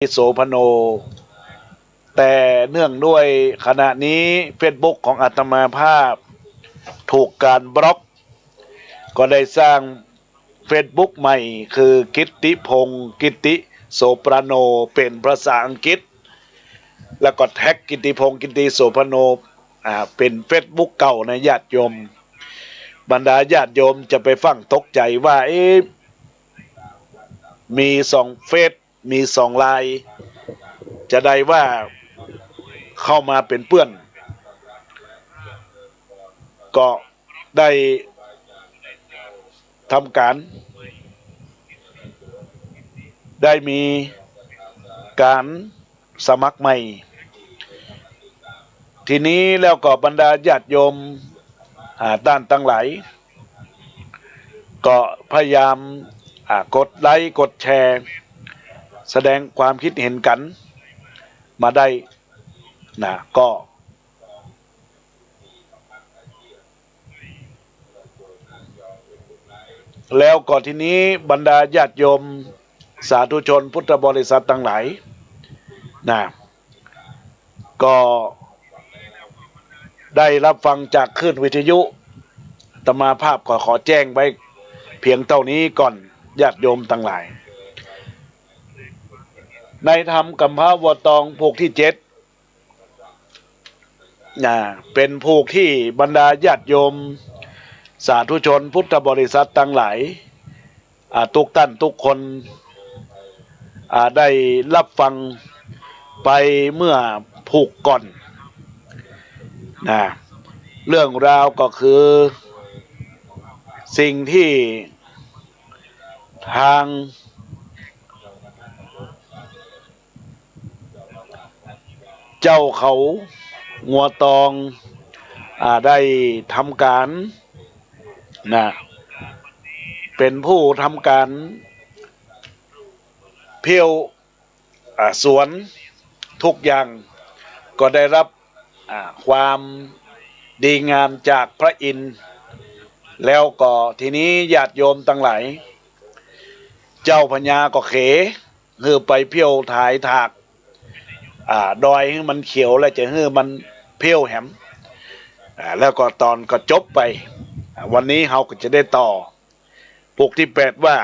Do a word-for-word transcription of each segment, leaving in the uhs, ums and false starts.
โสภโณ แต่เนื่องด้วยขณะนี้เฟซบุ๊กของอาตมาภาพถูกการบล็อก ก็ได้สร้างเฟซบุ๊กใหม่ คือกิตติพงษ์ กิตติโสภโณ เป็นภาษาอังกฤษ แล้วก็แท็กกิตติพงษ์ กิตติโสภโณ อ่า เป็นเฟซบุ๊กเก่านะญาติโยม บรรดาญาติโยมจะไปฟั่งตกใจ๋ว่า เอ๊ะ มีสองเฟซ มีสองไลน์ จะได้ว่าเข้ามาเป๋นเปื้อน ก็ได้ทำก๋าน ได้มีก๋านสมัครใหม่ ทีนี้แล้วก็บรรดาญาติโยม อ่า ต้านตังหลาย ก็พยายาม อ่า กดไลก์ กดแชร์ แสดงความคิดเห็นกั๋นมาได้นะ ก็ แล้วก็ทีนี้บรรดาญาติโยมสาธุชนพุทธบริษัทตังหลายนะ ก็ได้รับฟังจากคลื่นวิทยุ อาตมาภาพก็ขอแจ้งไว้เพียงเต้านี้ก่อน ญาติโยมตังหลาย ในธรรมกำพร้าวัวตองผูกตี้เจ็ด อ่า เป๋นผูกตี้บรรดาญาติโยมสาธุชนพุทธบริษัทตังหลาย อ่า กู้ต้านกู้คน อ่า ได้ฮับฟังไปเมื่อผูกก่อนนะ เรื่องราวก็คือสิ่งตี้ทาง เจ้าเขางัวตอง อ่า ได้ทำก๋านนะ เป๋นผู้ทำก๋านเผี้ยว อ่า สวนกู้อย่าง ก็ได้ฮับ อ่า ความดีงามจากพระอินทร์ แล้วก็ทีนี้ญาติโยมตังหลาย เจ้าพญาก็เข หื้อไปเผี้ยวไถถาก อ่า ดอยหื้อมันเขียว แล้วจะหื้อมันเผี้ยวแหม อ่า แล้วก็ต๋อนก็จบไป อ่า วันนี้เฮาก็จะได้ต่อ ผูกตี้แปดว่า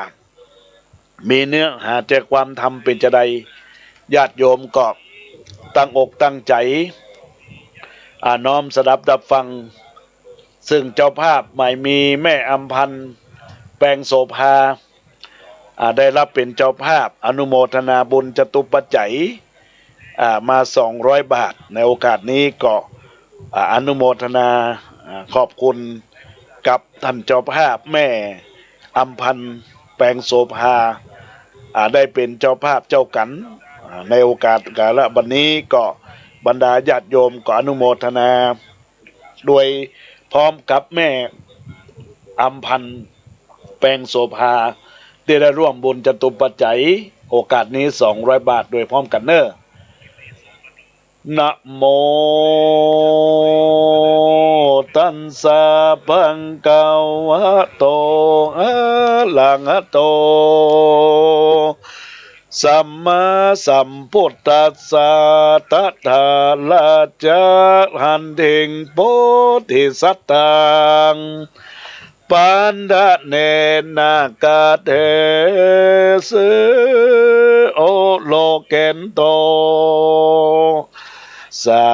มีเนื้อหาใจความธรรมเป๋นจาใด ญาติโยมก็ตั้งอกตั้งใจ๋ อ่า น้อมสดับฮับฟัง ซึ่งเจ้าภาพใหม่มีแม่อำพันธ์ แปงโสภา อ่า ได้ฮับเป๋นเจ้าภาพอนุโมทนาบุญจตุปัจจัย อ่า มาสองร้อยบาท ในโอกาสนี้ก็ อ่า อนุโมทนา อ่า ขอบคุณกับต้านเจ้าภาพแม่อำพันธ์ แปงโสภา อ่า ได้เป๋นเจ้าภาพเจ้ากั๋น อ่า ในโอกาสกาละบัดนี้ก็บรรดาญาติโยมก็อนุโมทนา โดยพร้อมกับแม่อำพันธ์ แปงโสภา ตี้ได้ร่วมบุญจตุปัจจัย โอกาสนี้สองร้อยบาท โดยพร้อมกั๋นเน่อ นะโมตัสสะ ภะคะวะโต อะระหะโต สัมมาสัมพุทธัสสะ ตถาคตะ หันทิง โพธิสัตตัง ปัณฑะเนนะ กะเทสิ โอ โลเกนโต สา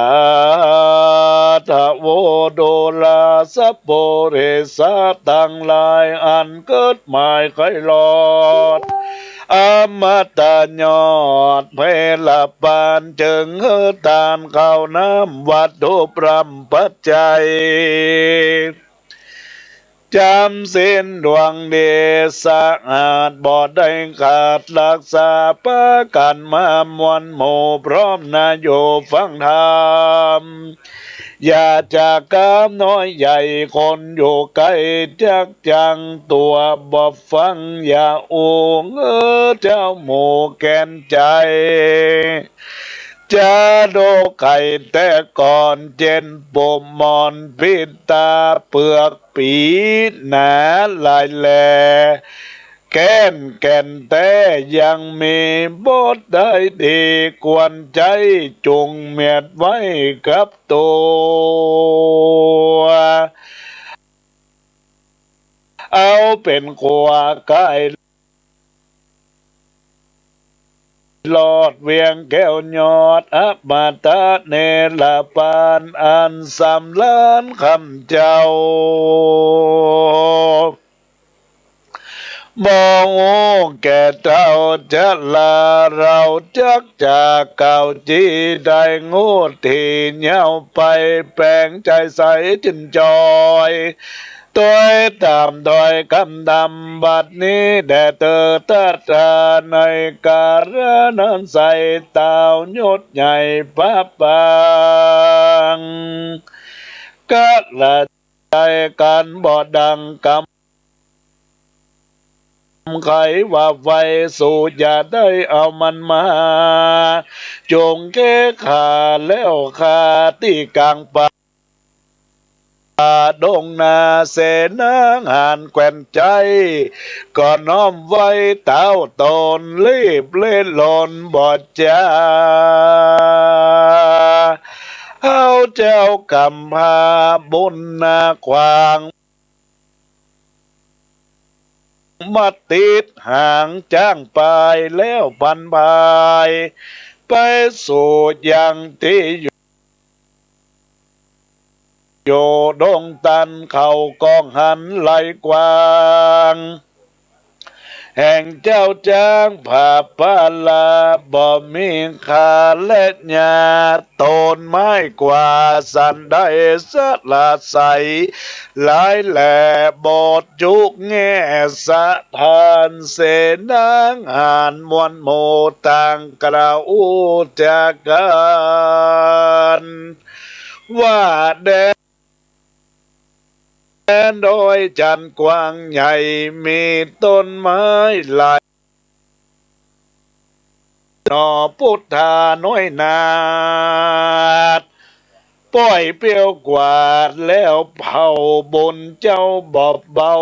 ธะโว ดูราสะปุริสะตังหลาย อันเกิดหมายใค่รอด อมตะยอดเพลปาน จึงหื้อตานข้าวน้ำวัตถุพร่ำปัจจัย จ๋ำศีลดวงดีสะอาด บ่ได้ขาดรักษา ปากั๋นมามวลหมู่พร้อมหน้าอยู่ฟังธรรม อย่าจะกล้าน้อยใหญ่ คนอยู่ใก้จักจั่งตั๋วบ่ฟัง อย่าอู้เอ้อเจ้าหมู่แก่นใจ๋ จาดกไขแต่ก่อน เจ็ดปุมมอนปิดตา เปือกปี๋หนาหลายแล แก่นแก่นแต๊ ยังมีบทใดดี ควรใจ๊จุ่งเมียดไว้กับตั๋ว เอาเป๋นขัวก้าย ลอดเวียงแก้วยอดอมตะเนรปานอันสำราญคำเจ้า บ่ฮู้แก่เต้าจรา เฮาจักจะกล่าวจี้ได้ งดตี้ยาวไป แป๋งใจ๋ใสจื้นจอย ตวยต๋ามตวยกำดำ บัดนี้แด่เต๊อะ ตถาในกาละนั้นไส้ เต้ายศใหญ่พระปาง กระใจ๋กั๋นบ่ดังกำ ใค่ว่าไว สูจะได้เอามันมา จุ่งเก๊ฆ่าแล้วข้าตี้ก๋างป่า ดงนา เสนาหารแคว่นใจ๊ ก็น้อมไหว้เต้าต๋น รีบเล่นลนบ่จา เฮาเจ้ากำพร้าบุญนาขวาง มาติดหางจ๊างป่ายแล้วผันผาย ไปสู่ยังตี้อยู่ อยู่ดงตันเขาก้องหันไหลกว้าง แห่งเจ้าจ๊างผาปาลา บ่มีค่าและยา ต๋นไม้กว่าสันได้สละใส หลายแหล่บทจุกแง่สะท้าน เสนาหารมวลหมู่ต่างกล่าวอู้จากั๋น ว่าแดน แดนดอยจันทร์กว้างใหญ่ มีต้นไม้หลาย หน่อพุทธาน้อยนาด ป้อยเปลี้ยวกวาดแล้วเผา บุญเจ้าบ่เบา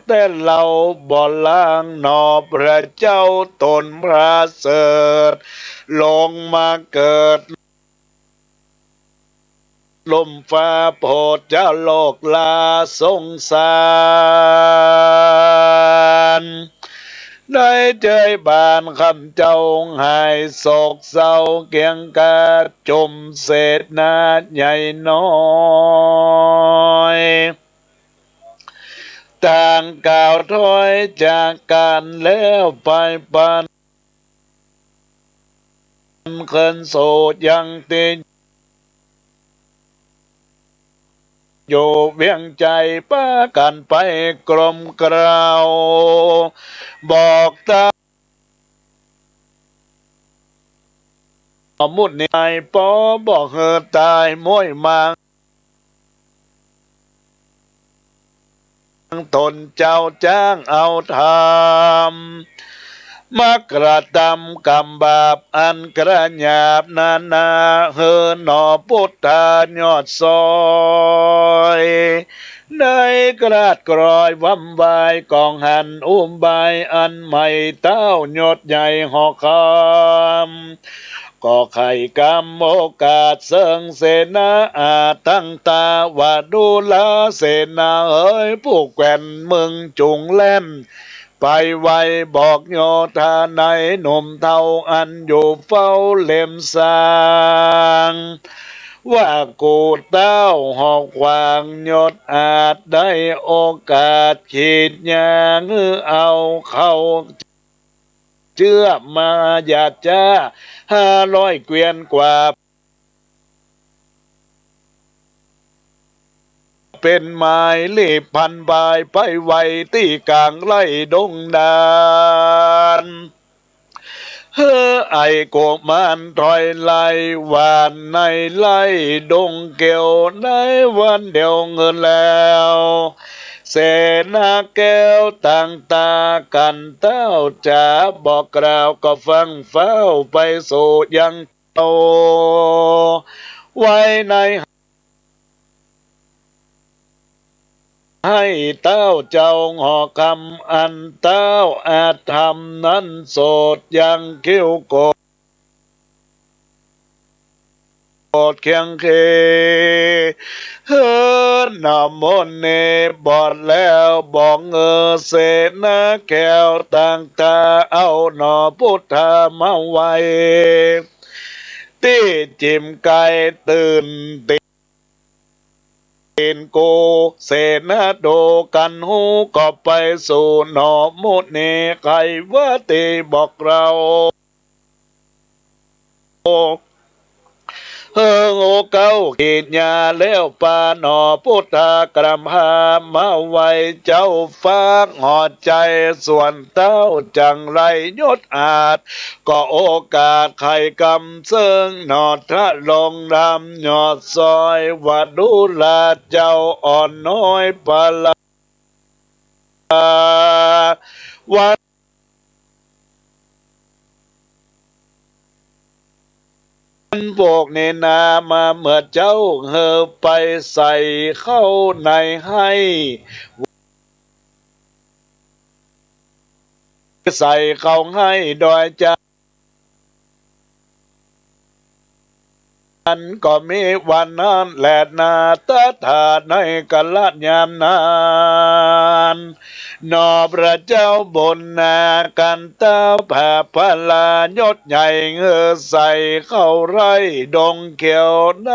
แต่เฮาบ่ล้าง หน่อพระเจ้าต๋นประเสริฐ ลงมาเกิด ลุ่มฟ้าโผดเจ้าโลกลาสงสาร ได้เจยบานคำเจ้าหายโศกเศร้า เกียงกาดจุ่มเสนาใหญ่น้อย ต่างกล่าวถอยจากกั๋นแล้วไปปัน เคินสู่ยังตี้อยู่เวียงใจ๋ ปากั๋นไปกลมเกล้า บอกตา มุนีปอบอกหื้อต๋ายม้วยมัง ต๋นเจ้าจ๊างเอาธรรม มากระตำกรรมบาปอันกระหยาบนานา หื้อหน่อพุทธายอดซอย ได้กราดกรอยว้ำวาย ก้องหันอุบายอันใหม่ เต้ายศใหญ่หอกคำ ก็ใค่กำโอกาสเซิงเสนาอาตั้งต๋า ว่าดูราเสนาเอ๋ย ผู้แคว่นมึงจุ่งแล่น ไปไวบอกโยธาในหนุ่มเฒ่าอันอยู่เฝ้าเล็มซาง ว่ากูเต้าหอกขวางยศอาจได้โอกาสขีดยาง เอาเข้าเจื้อมาหยาดจ๊า ห้าร้อยเกวียนกว่า เป๋นหมายรีบผันผายไปไวตี้ก๋างไฮ่ดงดาน หื้อไอ้กุมารถอยไล่หว่านในไฮ่ดงเกียว ในวันเดียวเงินแล้ว เสนาแก้วต่างต๋ากั๋น เต้าจ๋าบอกกล่าวก็ฟั่งฟ้าวไปสู่ยัง เอาไว้ใน ให้เต้าเจ้าหอคำ อันเต้าอาจทำนั้นโสด ยังคิ้วโกรธ โกรธเคียงเค เฮิรนหนอมนเน บอดแล้วบอกเออเสนาแก้วต่างตา เอาหนอพุทธามาไว้ ตี้จิ่มไกลตื่นเต้น โกเสนาโดกันฮู้ ก็ไปสู่หนอมนเน ใค่ว่าตี้บอกเล่า เฮอโอเก้าขีดยาแล้วปาหนอพุทธากรรมหามาไว้ เจ้าฝากหัวใจ๋ส่วนเต้า จั่งได้ยศอาจ ก็โอกาสไขกำเซิงหนอทะลงรำ ยอดซอยวัดดูราเจ้าอ่อนน้อยปลา วัน พวกนี้นามาเมื่อเจ๊า เฮอไปใส่เข้าในไฮ่ ใส่เข้าไฮ่ดอยจาน อันก็มีวันนั้นแลนา ตถาในกาลยามนั้น หนอพระเจ้าบุญนากันตา พระพลายศใหญ่ เฮอใส่เข้าไฮ่ดงเขียวใน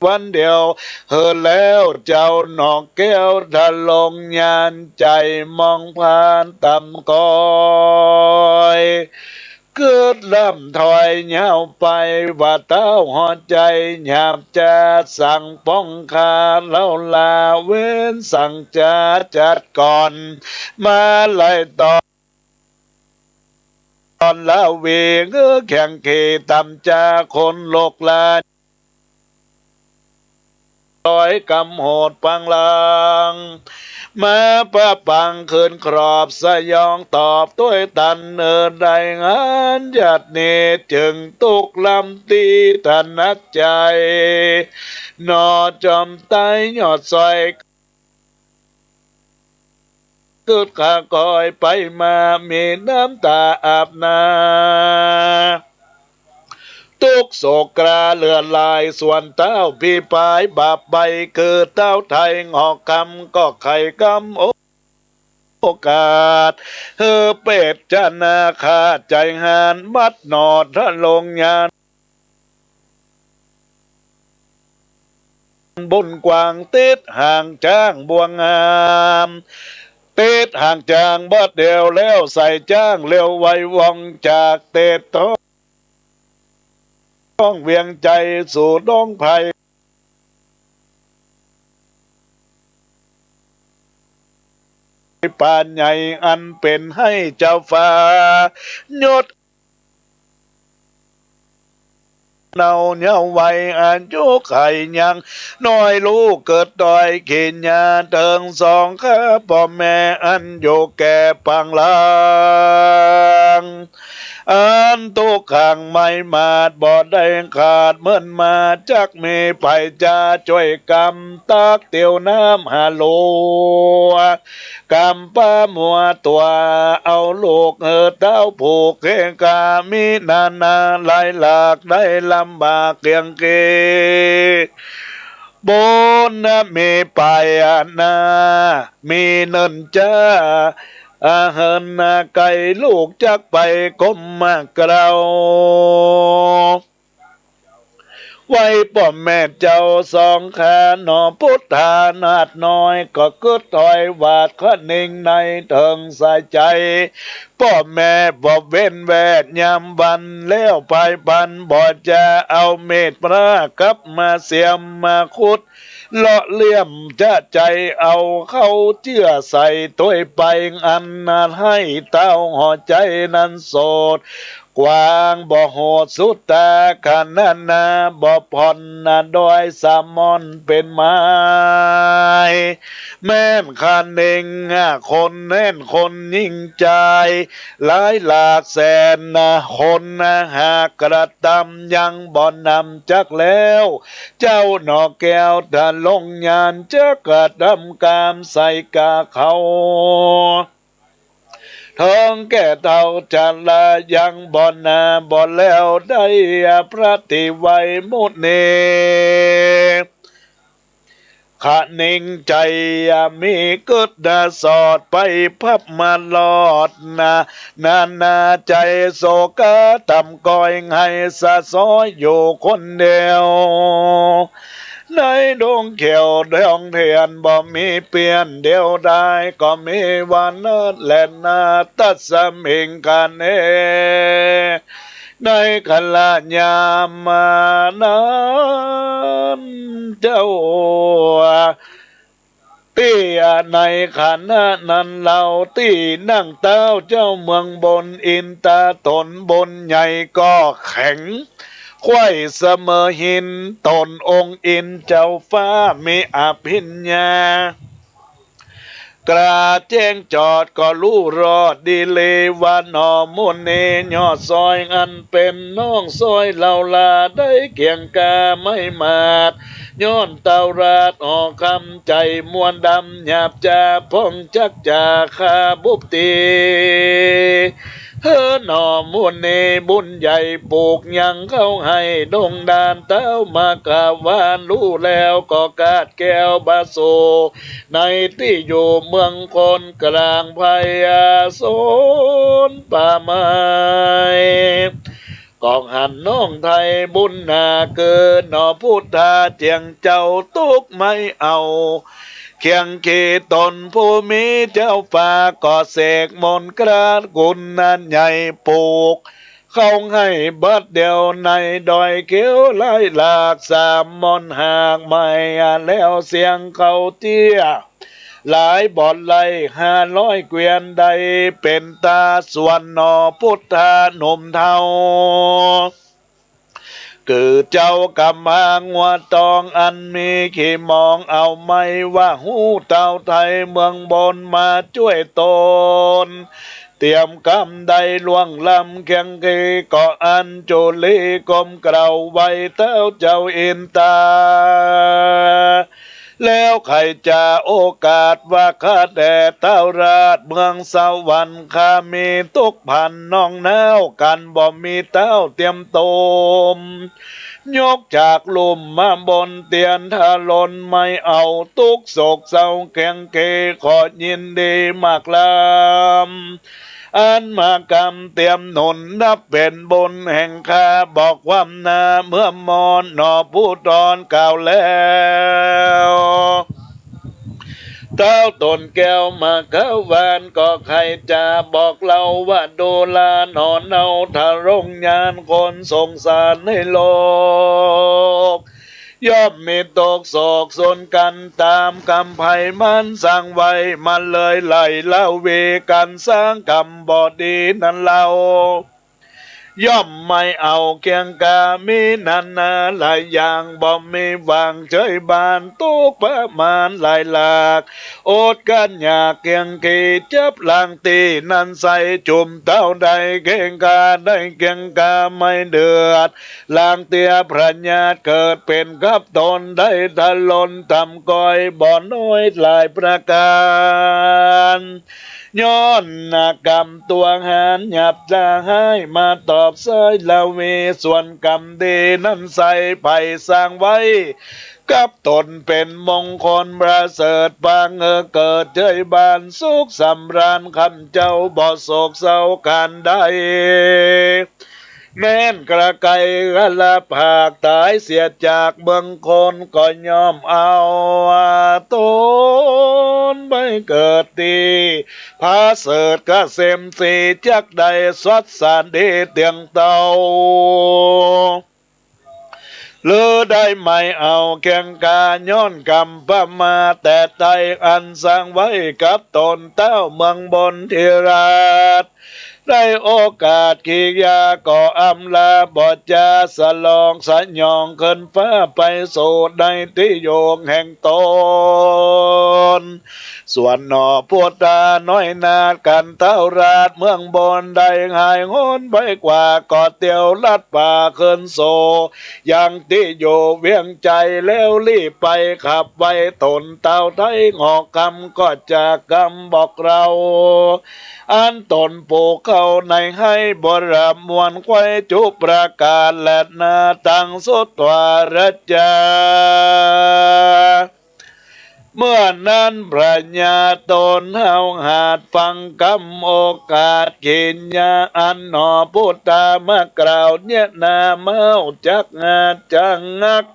วันเดียว เฮอแล้วเจ้าหนอแก้วทะลงญาณ ใจ๋มองผ่านต่ำก้อย กึ๊ดล่ำถอยยาวไป ว่าเต้าหัวใจ๋หยาบจ๋า สั่งป้องข้าเฮาละเว้น สั่งจ๋าจัดก่อน มาไล่ตอน ตอนละเวงเออแข่งเขต่ำจ๋า คนโลกลา ร้อยกำโหดปางลาง มาประปางคืนครอบสยอง ตอบตวยตันเออได้งาน หยาดนี้จึงตุ๊กลำตี้ถนัดใจ๋ หนอจอมไตยอดซอย กึ๊ดข้าคอยไปมา มีน้ำตาอาบหน้า ตุ๊กโศกกราเหลือหลาย ส่วนเต้าพี่ปายบาปใบ คือเต้าไทยหงอกคำ ก็ไขกำโอกาส เฮอเปตจนาคาใจ๋หาน มัดหนอทะลงญาณ บุญกว้างติดหางจ๊างบ่วงงาม ติดหางจ๊างบาดเดียวแล้วใส่จ๊างเร็วไวว่องจากเตดท้องเวียงใจ๋สู่ดงไพร ปานใหญ่อันเป๋นไฮ่เจ้าฟ้ายศ เนาเยาว์วัยอายุไขยังน้อย ลูกเกิดตอยขีญญาเถิงสองข้าป้อแม่อันอยู่แก่ปางหลัง อันตุ๊กขังไม้หมาดบ่ได้ขาดเมินมา จักมีไผจะจ้วยกำตักเตียวน้ำหาลัว กำป้ามัวตั๋วเอาลูกเฮอเต้าผูกเคกา มีนานาหลายหลากได้ลำบากเคียงเค บุญนะมีไปอานา มีเนินจ้า อาเหินนาไกล ลูกจักไปก้มมากเกลา ไหว้ป้อแม่เจ้าสองข้าหนอ พุทธานาถน้อย ก็กึ๊ดถอยหวาดคะเนงในเถิงสายใจ๋ ป้อแม่บ่เว้นแวดยามวัน แล้วภายพันบ่จะเอามีดพระกลับมาเสียมมาขุด เลาะเลี่ยมจะใจ๋เอาเข้าเจื้อใส่ถ้วยไป อันนาถไฮ่เต้าหัวใจ๋นั้นโสด กว้างบ่ฮู้สุดต๋า ขนาดนาบ่ผ่อนนา ดอยสามม่อนเป๋นไม้ แม่นคะเน่งคนแน่นคนยิ่งใจ๋ หลายหลากแสนคน หากกระตำยังบ่นำจักแล้ว เจ้าหน่อแก้วทะลงญาณ จักกระตำกามใส่กาเขา ท้องแก่เฒ่าชรายังบ่หนาบ่แล้ว ได้พระติไวมุนี คะเน่งใจ๋มีกึ๊ดนาสอดไปพับมาลอดนา นานาใจ๋โศกะต่ำก้อย ไห้สะซ้อยอยู่คนเดียว ในดงเขียวดงเถื่อนบ่มีเปื้อน เดียวดายก็มีวานัสแลนา ตัสมิงคะเน ในขณะยามนั้นเจ้า ตี้ในขณะนั้นเล่า ตี้นางเต๊าเจ้าเมืองบน อินตาต๋นบนใหญ่ก็แข็ง ไขว้เสมอหิน ต๋นองค์อินเจ้าฟ้ามีอภิญญา กล้าแจ้งจอดก็ฮู้รอดดีเลย ว่าหน่อมุนียอดซ้อย อันเป๋นน้องซ้อยเหล่าลา ได้เคียงกาไม้หมาด ย้อนเต้าราชออกกำ ใจ๋มัวดำหยาบจ๊า พ่องจักจ๋าฆ่าบุบตี๋ เฮ้อหน่อมุนีบุญใหญ่ ปูกยังเข้าไห้ดงดาน เต๊ามัคคาวานฮู้แล้ว ก็กาดแก้วบาสู่ ในตี้อยู่เมืองคน กลางไพยาสนป่าไม้ ก็หันน้องไทยบุญนาเกิน หน่อพุทธาเจียงเจ้าตุ๊กไม้เอา เคียงขีต๋นผู้มีเจ้าฟ้า ก็เสกมนต์กราดกุณใหญ่ ปูกเข้าไห้บัดเดียว ในดอยเขียวหลายหลาก สามม่อนหากไม้แล้ว เสียงเขาเตี้ย หลายบ่อนไล่ห้าร้อยเกวียน ได้เป๋นตาส่วนหน่อพุทธาหนุ่มเฒ่า คือเจ้ากำพร้างัวตอง อันมีขี้หมองเอาไม้ว่าฮู้ เต้าไทยเมืองบนมาจ้วยต๋น เตรียมกำได้ล่วงล้ำ เคียงขีก็อัญจุลีก้มเกล้าไหว้เต๊าเจ้าอินตา แล้วใค่จะโอกาสว่า ข้าแต่เต้าราชเมืองสวรรค์ ข้ามีตุ๊กข์ภันน้องหนาว กันบ่มีเต้าเตียมตม ยกจากลุ่มมาบนเตียน ทะลนไม้เอา ตุ๊กข์โศกเศร้าเคียงขี ขอยินดีมากล้ำ อันมากำเตียมหนุน นับเป๋นบุญแห่งข้า บอกความหน้าเมื่อมอน หน่อผู้ตอนกล่าวแล้ว เต้าต๋นแก้วมัคคาวาน ก็ใค่จะบอกเล่าว่า ดูราหน่อเนาทะลงญาณ คนสงสารในโลก ย่อมมีตุ๊กข์โศกสุนกัน ต๋ามกำไพมันสร้างไว้มาเลย ไหล่ละเวกั๋นสร้างกรรมบ่ดีนั้นเล่า ย่อมไม่เอาเคียงกา มีนานาหลายอย่าง บ่มีหวังเจยบาน ตุ๊กข์ประมาณหลายหลาก อดกั้นอยากเคียงขี จับลางตี้นั้นใส่ จุ่มเต้าได้เคียงกา ได้เคียงกาไม่เดือด ลางเตี้ยพยาธิเกิดเป๋นกับต๋น ได้ทะลนต่ำก้อยบ่น้อยหลายประก๋าน ย้อนกรรมตัวหาญหยาบจ๋าฮ้าย มาตอบสายละเว ส่วนกรรมดีนั้นใส่ ใผสร้างไว้กับต๋นเป๋นมงคลประเสริฐ ปางเออเกิดเจยบานสุขสำราญ คำเจ้าบ่โศกเศร้ากันใด แม้นกระไกกระผากต๋ายเสียจากเมืองคน ก็ย่อมเอาต๋นไปเกิดตี้ผาเสริฐเกษมสี จักได้สวัสดีเตียงเต้า หรือได้ไม่เอาเคียงกา ย้อนกรรมประมาทแต่ใด อันสร้างไว้กับต๋นเต้าเมืองบนทีราช ได้โอกาสขีกยาก็อำลาบ่จ๋า สลองสยองขึ้นฟ้าไปสู่ในตี้อยู่แห่งตน ส่วนหน่อพุทธาน้อยนาฏกันเต้าราชเมืองบนได้หายโหนไปกว่า ก็เตียวลัดป่าขึ้นสู่ยังตี้อยู่เวียงใจ๋แล้วรีบไปขับไว้ ต๋นเต้าไทยหอกคำก็จากกำบอกเล่า อันต๋นปูกเข้าในไฮ่บรมวลไขว้จุประก๋านแลนาตังสุดตวาระจา เมื่อนั้นพระญาต๋นเฮาหาดฟังกำโอกาสขีกยาอันหน่อพุทธามากล่าวเยียะนาเมาจักหาดจังงัก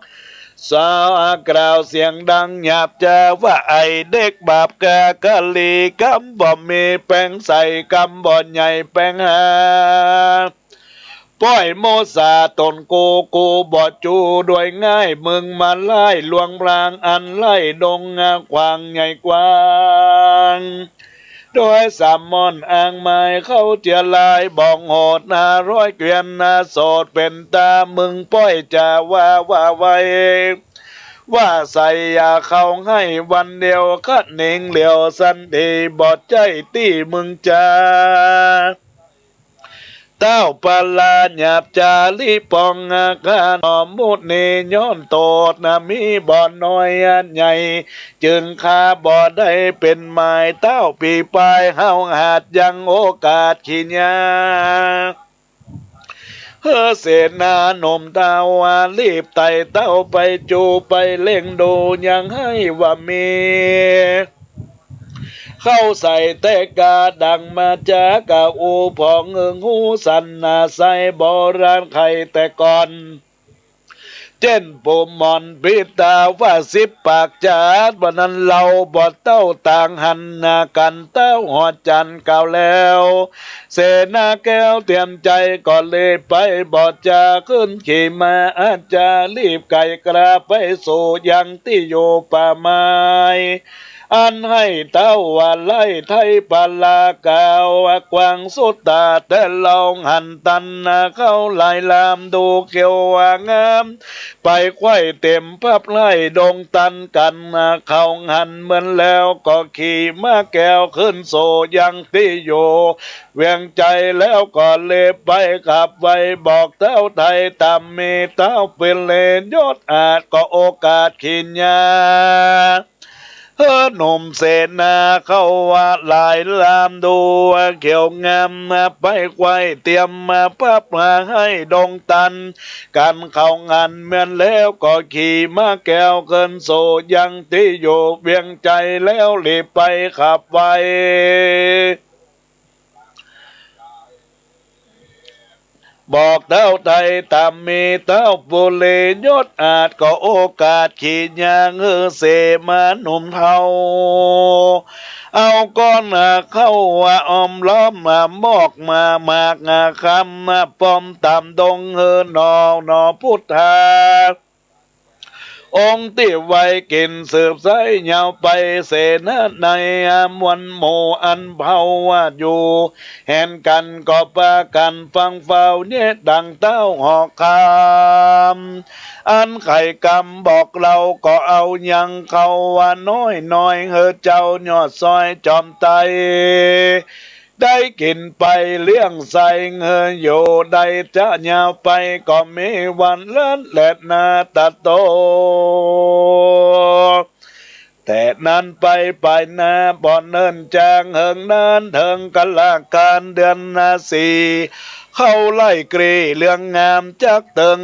สาวกล่าวเสียงดังหยาบจ๋าว่า ไอ้เด็กบาปกากะลี กำบ่มีแป๋งใส กำบ่ใหญ่แป๋งหา ป้อยโมสาต๋นกู กูบ่จูด้วยง่าย มึงมาไล่ลวงพรางอันไล่ดงขวางใหญ่กว้าง โดยสามม่อนอ้างไม้เข้าเจียลาย บ่องโหดนาร้อยเกวียนนาโสด เป๋นต๋ามึงป้อยจ๋าว่า ว่าไว้ ว่าใส่อย่าเข้าให้วันเดียว คะเนงเหลียวสันที บ่ใจ้ตี้มึงจ๋า เต้าปาลาหยาบจ๋าลิปองอาคารหน่อมมุนีย้อนโตษนะมีบ่น้อยอันใหญ่ จึงข้าบ่ได้เป๋นหมาย เต้าปีปายเฮาหาดยังโอกาสขีกยา เฮอเสนาหนุ่มเต้ารีบไต่เต้าไปจูไปเล็งดูยังไห้ว่ามี เข้าใส่แต่กาดังมาจ๋ากะอู้ผ่องเอิงฮู้สันนาไซโบราณไขแต่ก่อน เจ้นปูหม่อนปิดต๋าว่าสิบปากจ๋าด บ่านั้นเฮาบ่เต้าต่างหันนากั๋นเต้าหอจันทร์กล่าวแล้ว เสนาแก้วเตียมใจ๋ก็เลยไปบ่จ๋าขึ้นขีกมาอาจ๋ารีบไก่กล้าไปสู่ยังตี้อยู่ป่าไม้ อันไห้เต้าว่าไล่ไทยปาลากล่าวกว้างสุดต๋า แต่เฮาหันตันเข้าหลายลามดูเขียวงาม ไปไขว้เต๋มพับไล่ดงตันกั๋น เข้าหันเมินแล้วก็ขี่ม้าแก้วขึ้นสู่ยังตี้อยู่เวียงใจ๋แล้วก็เลยไปขับไว้บอกเต้าไทยต๋ามมีเต้าเปรียญยศอาจก็โอกาสขีกยา เฮอหนุ่มเสนาเข้าว่าหลายลามดูเขียวงาม ไปไขว้เต๋มมาพับมาไห้ดงตันกั๋น เข้าหันเมินแล้วก็ขี่ม้าแก้วขึ้นสู่ยังตี้อยู่เวียงใจ๋แล้วรีบไปขับไว้ บอกเต้าไทยต๋ามมีเต้าเปรีญยศอาจก็โอกาสขีกยา เฮอเสนาหนุ่มเฒ่า เอาก้อนเข้าว่าอ้อมล้อมมามอกมาหมากคำมาป้อมต๋ามดง เฮอหน่อหน่อพุทธา องค์ตี้ไว้กิ๋นสืบสายยาวไป เสนาในมวลหมู่อันเฮาว่าอยู่แหนกั๋นก็ปากั๋นฟังเฝ้าเยียะดังเต้าหอกคำ อันไขกำบอกเล่าก็เอายังเข้าว่าน้อยน้อย เฮอเจ้ายอดซอยจอมไต ได้กิ๋นไปเลี้ยงใส่เฮออยู่ได้จะยาวไปก็มีวันละแลนาตะโต แต่นั้นไปไปนาบ่เนิ่นจางเหิงนานเถิงกะละกาลเดือนนาสี่ เข้าไล่กรีเหลืองงามจักเติง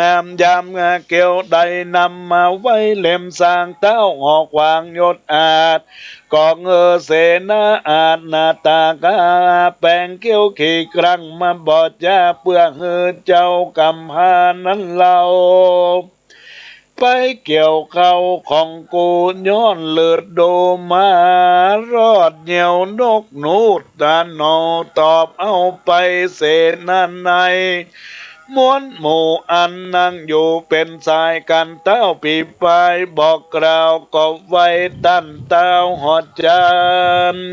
งามยามเกียวได้นำมาไว้เล่มสร้างเต้าหอกขวางยศอาจ กองเออเสนาอาจหน้าตากาแป๋งเขี้ยวขี่กรั้งมาบ่จ๋าเปื้อหื้อเจ้ากำพร้านั้นเล่า ไปเกี่ยวเข้าของกูย้อนเลือดดูมารอดเหยี่ยวนกหนูตาหนอตอบเอาไปเสนาใน มวลหมู่อันนั่งอยู่เป๋นสายกั๋นเต้าปี๋ปาย บอกกล่าวก็ไหว้ต้านเต้าหอจันทร์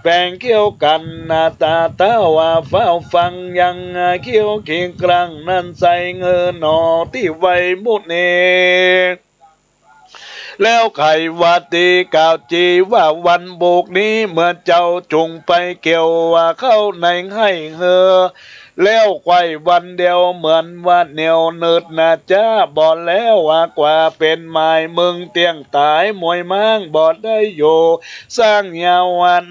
แป๋งเคี้ยวกั๋นหน้าต๋าเต้าว่า เฝ้าฟังยังเคี้ยวขีกลางนั้นไส้เงอหนอตี้ไหวมุนี แล้วใค่ว่าตี้กล่าวจี๋ว่า วันบุกนี้เมื่อเจ้าจุ่งไปเกี่ยวว่าเข้าในไฮ่เฮือ แล้วใค่วันเดียวเหมือนว่าเหนียวหนืดหนาจ๊า บ่แล้วว่ากว่าเป๋นหมายมึงเตี้ยงต๋าย มวยม้างบ่ได้อยู่ สร้างยาว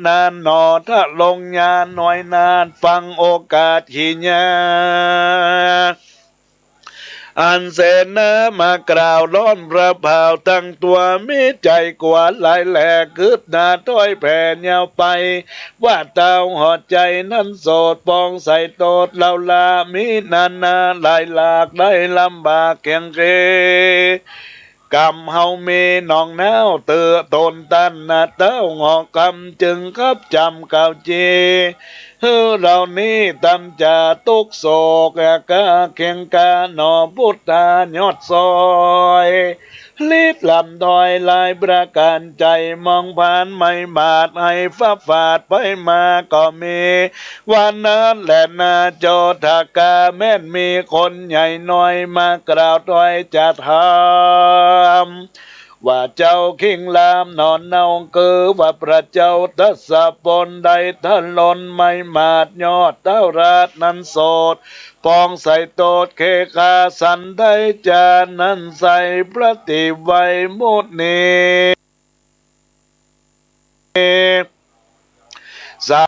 นาหนอ ถ้าลงยาน้อยนาด ฟังโอกาสขีญา อันเสนามากล่าวร้อนพระพาวตั้งตั๋ว มีใจ๋กั๋วหลายแล กึ๊ดหนาถ้อยแผ่ยาวไป ว่าเต้าหอใจ๋นั้นโสด ปองใสโตษเล่าลา มีนานาหลายหลาก ได้ลำบากเคียงเก กำเฮามีหนองน้าวเตื้อตนตันนา เต้าหงอกกำจึงคับจ๋ำกล่าวจี๋ หื้อเฮานี้ตำจ๋าตุ๊กข์โศก ก้าเคียงกาหนอ พุทธายอดซอย ฤทธิ์ล้ำถ้อยหลายประก๋าน ใจ๋มองผ่านไม้บาด ไห้ฟ้าฝาดไปมาก็มี วันนั้นแลนา โจทกา แม่นมีคนใหญ่น้อย มากล่าวถ้อยจะถาม ว่าเจ้าคิงรามหนอเนา คือว่าพระเจ้าทศพลได้ถลนไม้บาด ยอดเต้าราชนั้นโสด ปองใสโตษเขคาสัน ได้จานั้นไส้พระติไวมุนี สั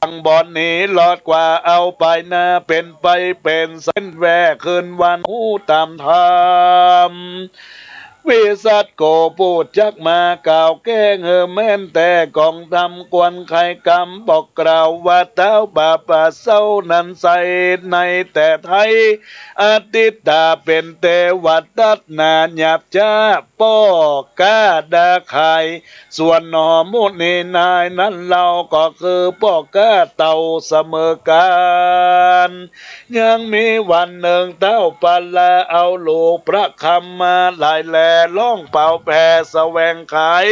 งบ่หนีรอดกว่า เอาไปหน้าเป๋นไปเป๋นเส้นแว่ คืนวันฮู้ต๋ามธรรม วิสัชโกพูดจักมากล่าวแก้ง หื้อแม่นแต๊กองธรรมควรใค่กำ บอกกล่าวว่าเต้าป่าป่าเศร้านั้นไส้ในแต่ไท้ อทิตตาเป๋นเตวทัตนาหยาบจ๊า ป้อก๊าดาขาย ส่วนหนอมุนีนายนั้นเล่า ก็คือป้อก๊าเต่าเสมอก๋าน ยังมีวันนึ่งเต้าปาลา เอาลูกประคำมาหลายแล ล่องเป่าแผ่แสวงขาย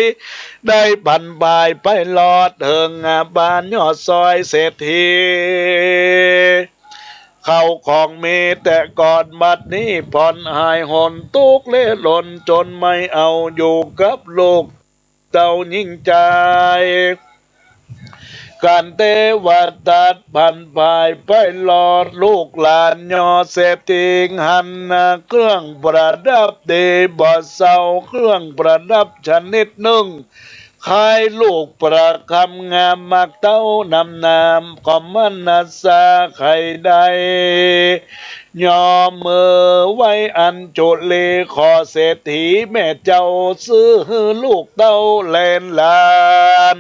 ได้ผันผายไปรอดเถิงบ้านยอดซอยเศรษฐี เข้าของมีแต่ก่อน บัดนี้ผ่อนหายหน ตุ๊กข์เล่ร่อนจ๋นไม่เอา อยู่กับลูกเต้ายิ่งใจ๋ ขันเตวทัตผันผายไปรอด ลูกหลานยอดเศรษฐีหันนา เครื่องประดับดีบ่เศร้า เครื่องประดับชนิดนึ่ง คล้ายลูกประคำงาม มักเต้านำหน้า ก็มั่นนาสาใค่ได้ ยอมมือไหว้อัญจุลี ขอเศรษฐีแม่เจ้า ซื้อหื้อลูกเต้าแลหลาน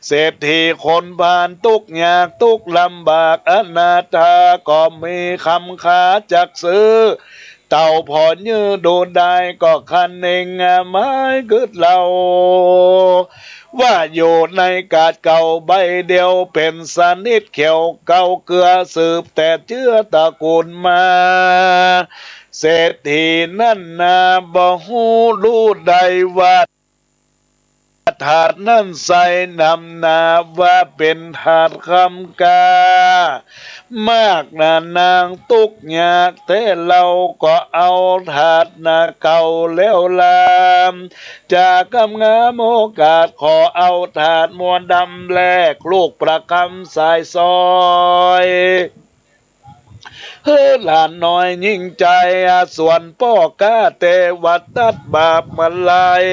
เศรษฐีคนพาลตุ๊กข์ยากตุ๊กข์ลำบาก อนาถาก็มีคำขาจักซื้อ เต้าผ่อยื้อดูได้ ก็คะเน่งหมายกึ๊ดเล่า ว่าอยู่ในกาดเก่าใบเดียว เป๋นสนิทเขียวเก่าเกื้อ สืบแต่เจื้อตระกูลมา เศรษฐีนั้นนาบ่ฮู้ฮู้ได้ว่า ถาดนั้นไส้นำหน้าว่าเป๋นถาดคำกา มากหนานางตุ๊กข์ยากแต๊เล่า ก็เอาถาดนาเก่าแล้วลาม จะกำงามโอกาส ขอเอาถาดมัวดำแลก ลูกประคำสายซอย หื้อหลานน้อยยิ่งใจ๋ ส่วนป้อก๊าเตวทัตบาปมาลาย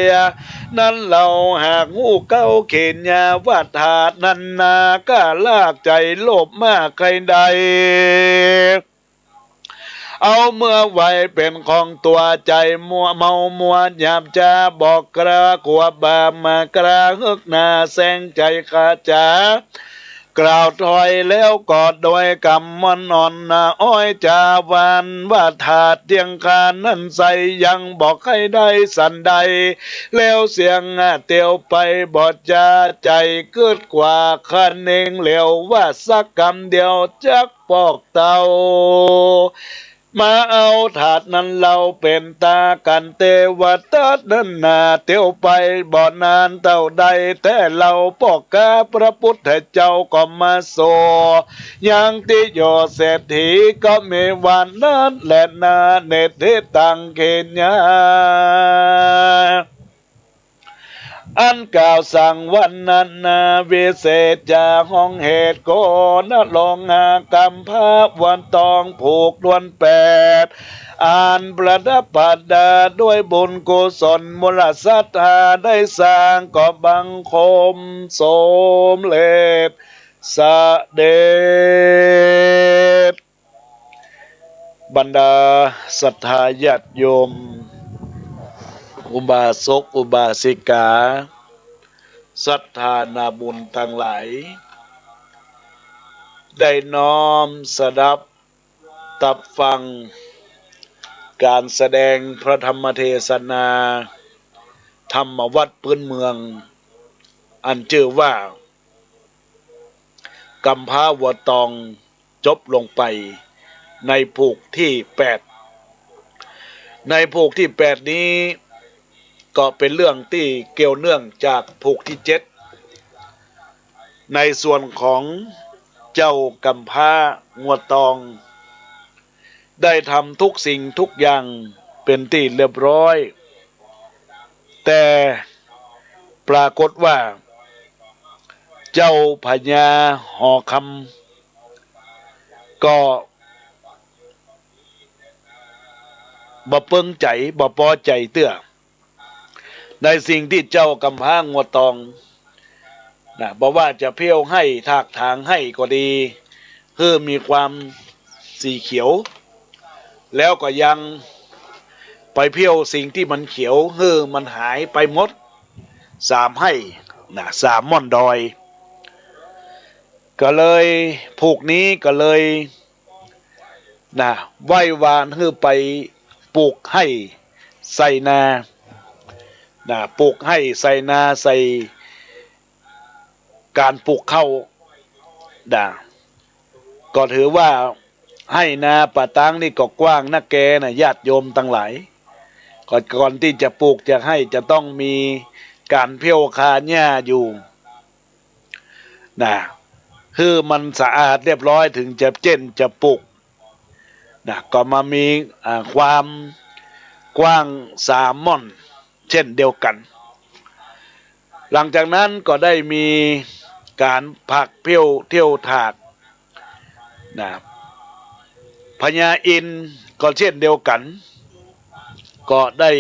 นั้นเล่าหากฮู้เก๊าเขนยา ว่าถาดนั้นนา กล้าลากใจ๋โลภมากใค่ได้ เอาเมื่อไว้เป๋นของตั๋ว ใจ๋มัวเมามัวหยาบจ๊า บอกกล้ากลัวบาป มากล้าเฮือกหน้าแสงใจ๋ข้าจ๋า กล่าวถอยแล้วก็โดยกำมันอ่อนนาอ้อยจาหวานว่า ถาดเตียงคานนั้นใสยังบ่ใค่ได้สันใด แล้วเสียงเตียวไปบ่จา ใจ๋กึ๊ดกว่าคะเนง แล้วว่าสักกำเดียวจักปอกเต้า มาเอาถาดนั้นเล่าเป๋นตากั๋น แต่ว่าถาดนั้นนาเตียวไปบ่นานเต้าใด แต่เล่าป้อก๊าพระปุทธเจ้าก็มาโส ยังตี้โยเศรษฐีก็มีว่านั้นแหละนา เนติตัง เขณยา อันกล่าวสังวรรณนาวิเศษจาห้องเหตุ โกณรงค์หากำพร้าวัวตองผูกถ้วนแปด อันประดับประดาด้วยบุญกุศลมูลศรัทธาได้สร้าง ก็บังคมสมเร็จเสด็จ บรรดาศรัทธาญาติโยม อุบาสกอุบาสิกา ศรัทธานาบุญตังหลาย ได้น้อมสดับตับฟังก๋านแสดงพระธรรมเทศนา ธรรมวัตรพื้นเมือง อันจื้อว่า กำพร้าวัวตอง จบลงไปในผูกตี้แปด ในผูกตี้แปดนี้ ก็เป๋นเรื่องตี้เกี่ยวเนื่องจากผูกตี้เจ็ด ในส่วนของเจ้ากำพร้างัวตอง ได้ทำทุกสิ่งทุกอย่างเป๋นตี้เรียบร้อย แต่ปรากฏว่า เจ้าพญาหอคำ ก็บ่เปิงใจ๋ บ่ปอใจ๋เตื้อ ในสิ่งตี้เจ้ากำพร้างัวตอง นะ บ่ว่าจะเผี้ยวไฮ่ ถากถางไฮ่ก็ดี หื้อมีความสีเขียว แล้วก็ยังไปเผี้ยวสิ่งตี้มันเขียว หื้อมันหายไปหมด สามไฮ่ นะ สามม่อนดอย ก็เลย ผูกนี้ก็เลย นะ ไหว้วานหื้อไปปลูกไฮ่ใส่นา นะ ปลูกไฮ่ใส่นา ใส่ก๋านปลูกข้าว นะ ก็ถือว่าไฮ่นาป่าตางนี่ก็กว้างนักแกนะ ญาติโยมตังหลาย ก็ก่อนตี้จะปลูกจะไฮ่จะต้องมีก๋านเผี้ยวคาหญ้าอยู่ นะ หื้อมันสะอาดเรียบร้อย เถิงจะเจ๊นจะปลูก นะ ก็มามี อ่า ความกว้างสามม่อนเช่นเดียวกั๋น หลังจากนั้นก็ได้มีก๋านผลักเผี้ยวเตี้ยวถาก นะ พญาอินทร์ก็เช่นเดียวกั๋น ก็ได้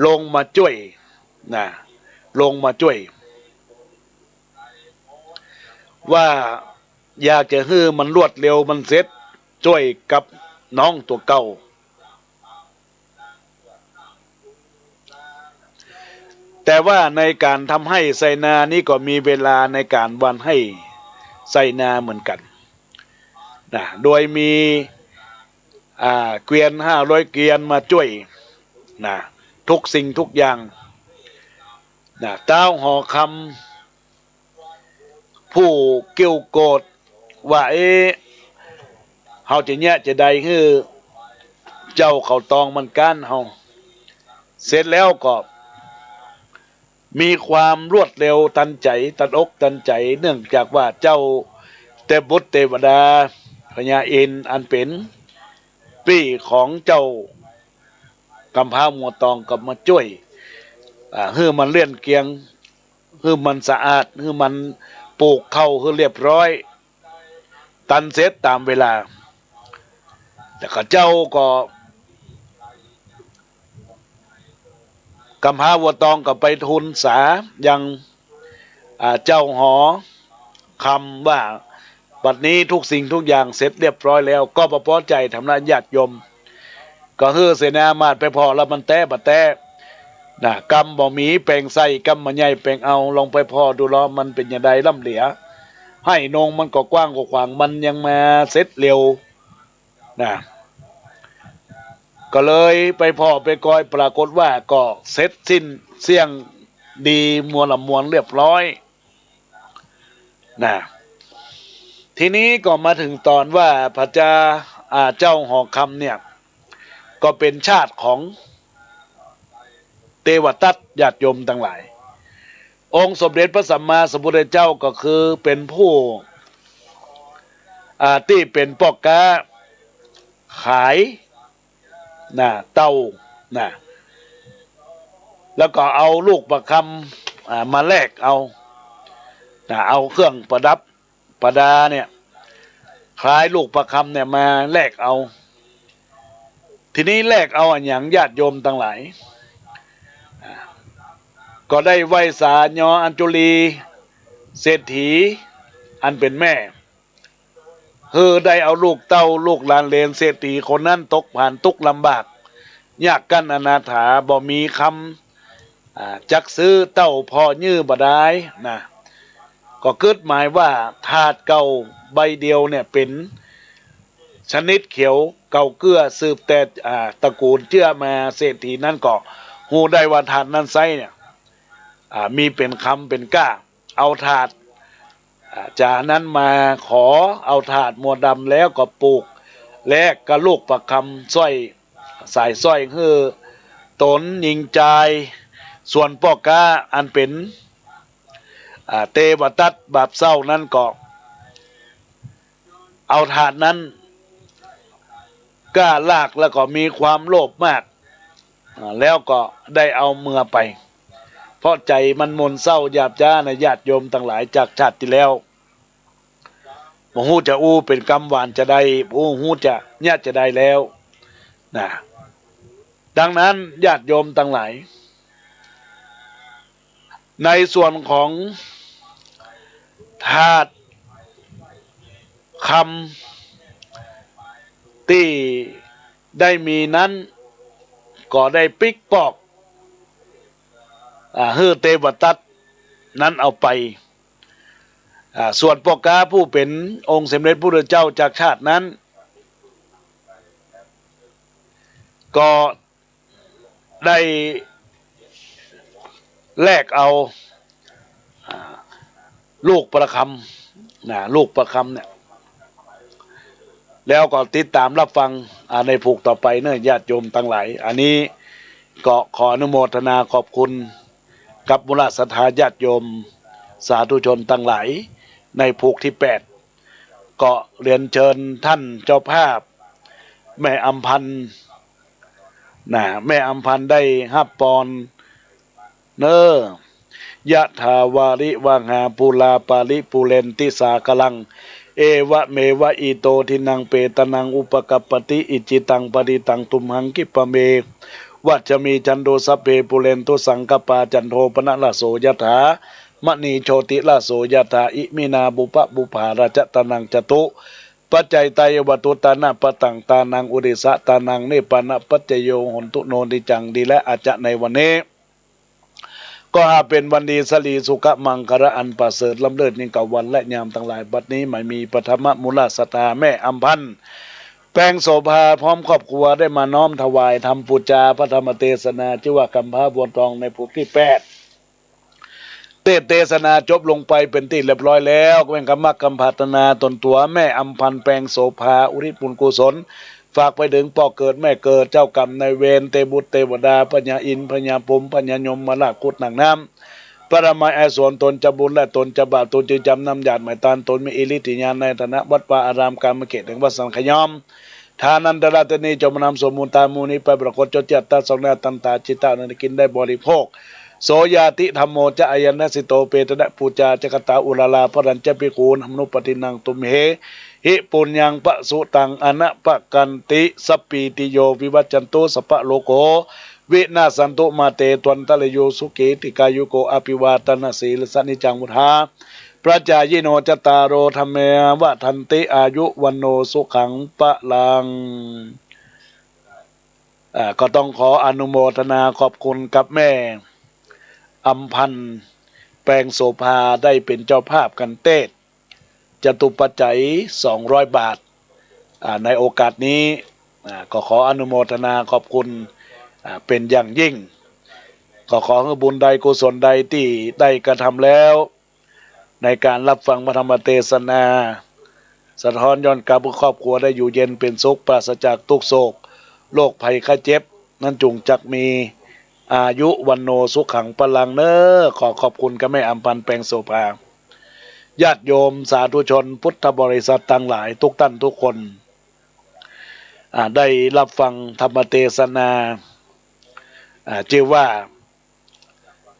ลงมาจ้วย นะ ลงมาจ้วย ว่าอยากจะหื้อมันรวดเร็ว มันเสร็จจ้วยกับน้องตั๋วเก่า แต่ว่าในก๋านทำไฮ่ใส่นานี้ก็มีเวลาในก๋านหว่านไฮ่ใส่นาเหมือนกั๋น นะ โดยมี อ่า เกวียนห้าร้อยเกวียนมาจ้วย นะ ทุกสิ่งทุกอย่าง นะ ต๊าวหอคำ ผู้เกี้ยวโกดว่า เอ๊ะ เฮาจะเยียะจะใดหื้อเจ้าเขาตองมันก๊านเฮา เสร็จแล้วก็มีความรวดเร็วตันใจ๋ ตันอกตันใจ๋ เนื่องจากว่าเจ้าเตบุตรเตวดา พญาอินทร์อันเป๋นปี้ของเจ้ากำพร้างัวตองก็มาจ้วย อ่า หื้อมันเลี่ยนเกียง หื้อมันสะอาด หื้อมันปลูกข้าวหื้อเรียบร้อย ตันเสร็จต๋ามเวลา แล้วก็เจ้าก็ กำพร้าวัวตองก็ไปทูลสายัง อ่า เจ้าหอคำว่า บัดนี้ทุกสิ่งทุกอย่างเสร็จเรียบร้อยแล้ว ก็บ่ปอใจ๋ธรรมดาญาติโยม ก็หื้อเสนามาตย์ไปผ่อแล้วมันแต๊บ่แต๊ นะ กำบ่มีแป๋งใส่ กำบ่ใหญ่แป๋งเอา ลองไปผ่อดูลอ มันเป๋นจะใดล้ำเหลือ ไฮ่นงมันก็กว้างก็ขวาง มันยังมาเสร็จเร็วนะ ก็เลยไปผ่อไปกอย ปรากฏว่าก็เสร็จสิ้นเสี้ยงดีมัวละมวลเรียบร้อยนะ ทีนี้ก็มาถึงต๋อนว่าพระเจ้า อ่า เจ้าหอคำเนี่ย ก็เป๋นชาติของเตวตัตถ์ ญาติโยมตังหลาย องค์สมเด็จพระสัมมาสัมพุทธเจ้าก็คือเป๋นผู้ อ่า ตี้เป๋นป้อก๊าขาย นะ เต้า นะ แล้วก็เอาลูกประคำ อ่า มาแลกเอา นะ เอาเครื่องประดับประดาเนี่ย คล้ายลูกประคำเนี่ยมาแลกเอา ทีนี้แลกเอาอะหยัง ญาติโยมตังหลาย อ่า ก็ได้ไหว้สายออัญจุลีเศรษฐีอันเป๋นแม่ หื้อได้เอาลูกเต้าลูกหลานเหลนเศรษฐีคนนั้นตกผานตุ๊กข์ลำบาก ยากกั้นอนาถา บ่มีคำ อ่า จักซื้อเต้าผ่อยื้อบ่ดายนะ ก็กึ๊ดหมายว่าถาดเก่าใบเดียวเนี่ยเป๋นชนิดเขียวเก่าเกื้อสืบแต่ อ่า ตระกูลเจื้อมา เศรษฐีนั้นก็ฮู้ได้ว่าถาดนั้นไซร้เนี่ย อ่า มีเป๋นคำเป๋นก้า เอาถาด อ่า จ๋านั้นมาขอเอาถาดมัวดำแล้วก็ปูกแลกกับลูกประคำสร้อย สายสร้อยหื้อต๋นญิงจาย ส่วนป้อก๊าอันเป๋น อ่า เตวตัตถ์บาปเศร้านั้นก็ เอาถาดนั้นก้าลากแล้วก็มีความโลภมาก อ่า แล้วก็ได้เอาเมือไป เพราะใจ๋มันหม่นเศร้าหยาบจ๊านะ ญาติโยมตังหลาย จากชาติตี้แล้ว บ่ฮู้จะอู้เป๋นกำหวานจาใด บ่ฮู้จะเยียะจาใดแล้วนะ ดังนั้นญาติโยมตังหลาย ในส่วนของถาดคำตี้ได้มีนั้น ก็ได้ปิ๊กปอก อ่า หื้อเตวตัตถ์นั้นเอาไป อ่า ส่วนป้อก๊าผู้เป๋นองค์สมเด็จพระพุทธเจ้าจากชาตินั้น ก็ได้แลกเอา อ่า ลูกประคำ นะ ลูกประคำเนี่ย แล้วก็ติดต๋ามรับฟัง อ่า ในผูกต่อไปเนาะ ญาติโยมตังหลาย อันนี้ก็ขออนุโมทนาขอบคุณกับมูลศรัทธาญาติโยมสาธุชนตังหลาย ในผูกตี้แปด ก็เรียนเชิญท่านเจ้าภาพ แม่อำพันธ์ นะ แม่อำพันธ์ได้ฮับปอนเน้อ ยะถาวาริวหาปูราปาริปูเรนติสาคารัง เอวะเมวะอิโตทินังเปตานังอุปกัปปติ อิจฉิตังปะฏิตังตุมหังคิปะเม วัชชะมีฉันโท สัพเพปูเรนตุสังกัปปา จันโทปะนะระโสยะถา มะณีโชติระโสยะถา อิมินาปุปะปุปปาระจะตานังจตุ ปัจจัยตายะวะตุตานะปะตังตานังอุดิสะตานัง นิปปานะปัจจโย โหนตุโนทิจัง ดีและอาจจะในวันนี้ ก็หาเป๋นวันดีสะหลีสุขะมังคะละอันประเสริฐล้ำเลิศยิ่งกว่าวันและยามตังหลาย บัดนี้หมายมีพระธรรมมูลศรัทธาแม่อำพันธ์ แปงโสภา พร้อมครอบครัวได้มาน้อมถวายธรรมปู๋จาพระธรรมเตสนา จื้อว่ากำพร้าบัวตองในผูกตี้แปด เตสน์เตสนาจบลงไปเป๋นตี้เรียบร้อยแล้ว แม่นกำมักกำผาตนาต๋นตั๋วแม่อำพันธ์แปงโสภา อุทิศบุญกุศล ฝากไปเถิงป้อเกิดแม่เกิด เจ้ากรรมนายเวร เตวบุตรเตวดา พญาอินทร์ พญาพรหม พญายมราช ครุฑนางน้ำ พระนามไอสวน ต๋นจะบุญและต๋นจะบาป ต๋นจะจำนำหยาดหมายตาน ต๋นมีอิทธิญาณในฐานะวัดวาอาราม กาลเขตแห่งวัดสันขยอม ฐานันตระเตนี จงนำส่วนบุญตานหมู่นี้ไปปรากฏจดเจียรติ ตั๊ดสองหน้าตันตาจิตตะ อันกินได้บริโภค โสญาติธัมโมจะ อายัญญะสิโต เปตะนะปูจาจะ กะตาอุรารา ภัทธัญจะภิกขู ธัมมานุปัฏฐินัง ตุมเหหิ ปุญญังปะสุตัง อะนะปะกันติ สัพพีติโย วิวัชชันตุ สัพพะโรโค วินาสสันตุ มาเต ภวัตวันตะราโย สุขี ทีฆายุโก อะภิวาทะนะสีลิสสะ นิจจังวุฑฒา ปะจายิโน จัตตาโร ธัมมา วัฑฒันติ อายุ วัณโณ สุขัง พะลัง อ่า ก็ต้องขออนุโมทนาขอบคุณกับแม่อำพันธ์แปงโสภา ได้เป๋นเจ้าภาพกั๋นเตสน์ จตุปัจจัยสองร้อยบาท อ่า ในโอกาสนี้ อ่า ก็ขออนุโมทนาขอบคุณ อ่า เป็นอย่างยิ่ง ก็ขอหื้อบุญใดกุศลใดตี้ได้กระทำแล้ว ในก๋านฮับฟังพระธรรมเตสนา สะท้อนย้อนกลับหื้อครอบครัวได้อยู่เย็นเป๋นสุข ปราศจากตุ๊กข์โศก โรคภัยไข้เจ็บ นั้นจุ่งจักมีอายุ วัณโณ สุขัง พลัง เน้อ ขอขอบคุณกับแม่อำพันธ์ แปงโสภา ญาติโยมสาธุชนพุทธบริษัทตังหลายทุกท่านทุกคน อ่า ได้ฮับฟังธรรมเตสนา อ่า จื้อว่า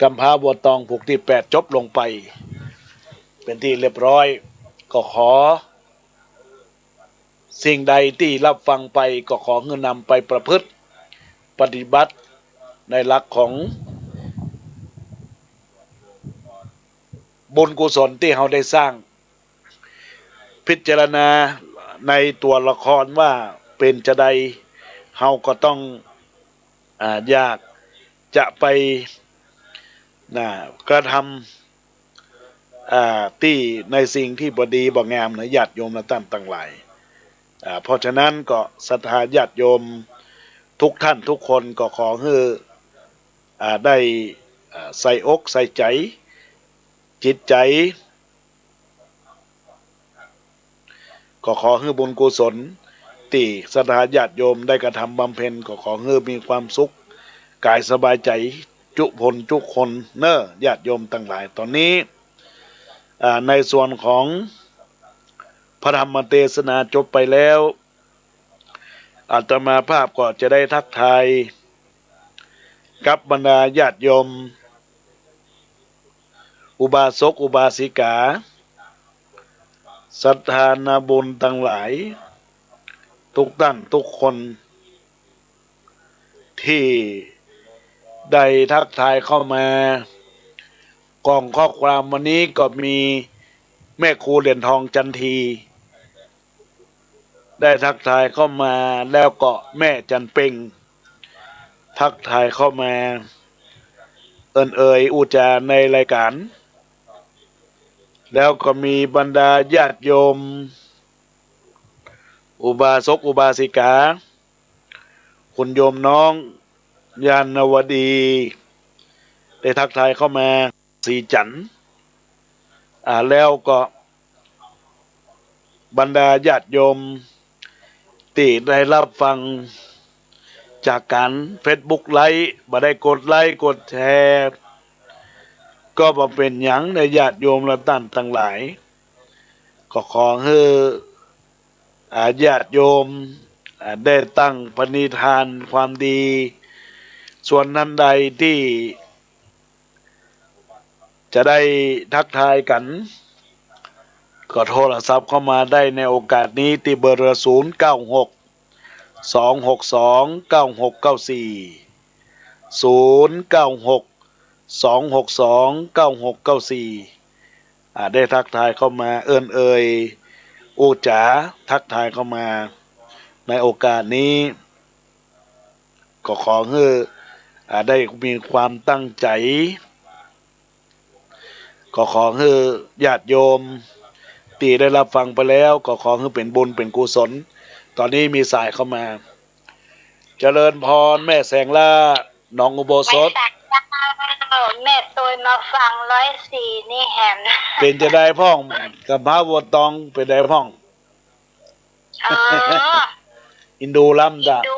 กำพร้าบัวตองผูกตี้แปดจบลงไป เป๋นตี้เรียบร้อย ก็ขอ สิ่งใดตี้ฮับฟังไปก็ขอหื้อนำไปประพฤติปฏิบัติในหลักของบุญกุศลตี้เฮาได้สร้าง พิจารณาในตั๋วละครว่าเป๋นจาใด เฮาก็ต้อง อ่า อยากจะไป น่ะ กระทำ อ่า ตี้ในสิ่งตี้บ่ดีบ่งามนะ ญาติโยมและต้านตังหลาย อ่า เพราะฉะนั้นก็ศรัทธาญาติโยมทุกท่านทุกคนก็ขอหื้อ อ่า ได้ อ่า ใส่อกใส่ใจ๋ จิตใจ๋ ก็ขอหื้อบุญกุศลตี้ศรัทธาญาติโยมได้กระทำบำเพ็ญ ก็ขอหื้อมีความสุขก๋ายสบายใจ๋จุพลจุคนเน้อ ญาติโยมตังหลาย ต๋อนนี้ อ่า ในส่วนของพระธรรมเตสนาจบไปแล้ว อาตมาภาพก็จะได้ทักทายกับบรรดาญาติโยม อุบาสกอุบาสิกา ศรัทธานาบุญตังหลาย ทุกท่านทุกคน ตี้ได้ทักทายเข้ามา กล่องข้อความวันนี้ก็มีแม่ครูเหรียญทองจันที ได้ทักทายเข้ามา แล้วก็แม่จันเพ็ง ทักทายเข้ามา เอิ้นเอ่ยอู้จ๋าในรายการ แล้วก็มีบรรดาญาติโยม อุบาสกอุบาสิกา คุณโยมน้อง ยานวดี ได้ทักทายเข้ามา ศรีจันทร์ อ่า แล้วก็บรรดาญาติโยมตี้ได้ฮับฟังจากก๋านเฟซบุ๊กไลฟ์ บ่ได้กดไลค์กดแชร์ ก็บ่เป๋นหยังนะ ญาติโยมและต้านตังหลาย ก็ขอหื้อ อ่า ญาติโยม อ่า ได้ตั้งปณิธานความดี ส่วนท่านใดตี้จะได้ทักทายกั๋น ก็โทรศัพท์เข้ามาได้ในโอกาสนี้ตี้เบอร์ ศูนย์เก้าหก สองหกสอง เก้าหกเก้าสี่ ศูนย์เก้าหก สองหกสอง เก้าหกเก้าสี่ อ่า ได้ทักทายเข้ามา เอิ้นเอ่ยอู้จ๋าทักทายเข้ามาในโอกาสนี้ ก็ขอหื้อ อ่า ได้มีความตั้งใจ๋ ก็ขอหื้อญาติโยมตี้ได้ฮับฟังไปแล้ว ก็ขอหื้อเป๋นบุญเป๋นกุศล ต๋อนนี้มีสายเข้ามา เจริญพรแม่แสงล่า หนองอุโบสถ แม่ตวยมาฟังร้อยสี่นี่แหม เป๋นจาใดพ่อง กำพร้าบัวตองเป๋นใดพ่อง อ๋อ อินดูลำดะ อินดู